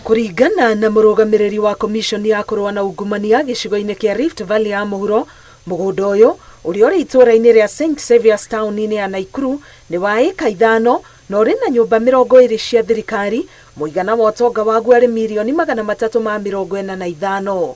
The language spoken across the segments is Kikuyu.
Kũringana na mũrũgamĩrĩri wa komiconi ya kũrũa na ungumania gĩcigo-inĩ kĩa Rift Valley ya mũhuro, mũgũnda ũyũ ũrĩa ũrĩ itũũra-inĩ rĩa St Xavier's taũni-inĩ ya Naikuru nĩ wa ĩka ithano na ũrĩ na nyũmba 20 cia thirikari, mũigana wa ũtonga waguo arĩ mirioni 345.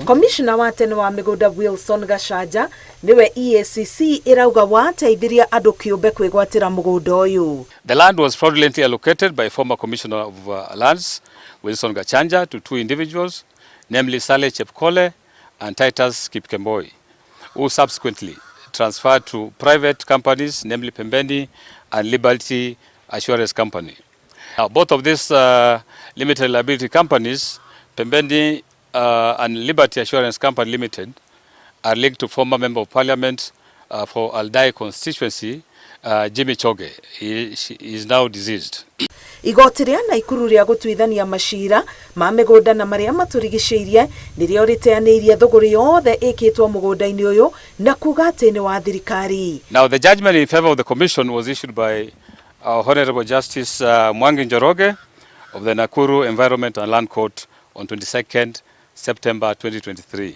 Komishona wa tene wa mĩgũnda Wilson Gachanja nĩwe EACC ĩrauga wateithirie andũ kĩũmbe kwĩgwatĩra mũgũnda ũyũ. The land was fraudulently allocated by former Commissioner of Lands, Wilson Gachanja, to two individuals, namely Saleh Chepkole and Titus Kipkemboi, who subsequently transferred to private companies, namely Pembeni and Liberty Assurance Company. Now, both of these limited liability companies, Pembeni and Liberty Assurance Company Limited, are linked to former Member of Parliament for Aldai constituency, Jimmy Choge. He is now deceased. Igoti rĩa Naikuru rĩa gũtuithania macira ma mĩgũnda na marĩa matũrigicĩirie nĩrĩo rĩteanĩirie thũgũrĩ yothe ĩkĩtwo mũgũnda-inĩ ũyũ na kuga atĩ nĩ wa thirikari. Now, the judgment in favor of the commission was issued by our Honorable Justice Mwangi Njoroge of the Nakuru Environment and Land Court on 22nd September 2023,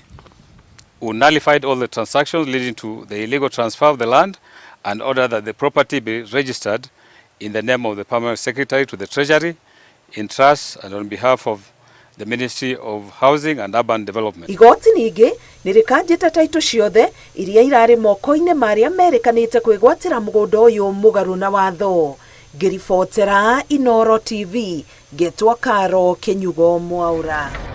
who nullified all the transactions leading to the illegal transfer of the land and ordered that the property be registered in the name of the Permanent Secretary to the Treasury, in trust and on behalf of the Ministry of Housing and Urban Development. Igoti ningĩ nĩ rĩkanjĩte taitũ ciothe iria irarĩ moko-inĩ marĩa merĩkanĩte kwĩgwatĩra mũgũnda ũyũ mũgarũ na watho. Ngĩribotera Inooro TV, ngetwo Karo Kĩnyugo Mwaura.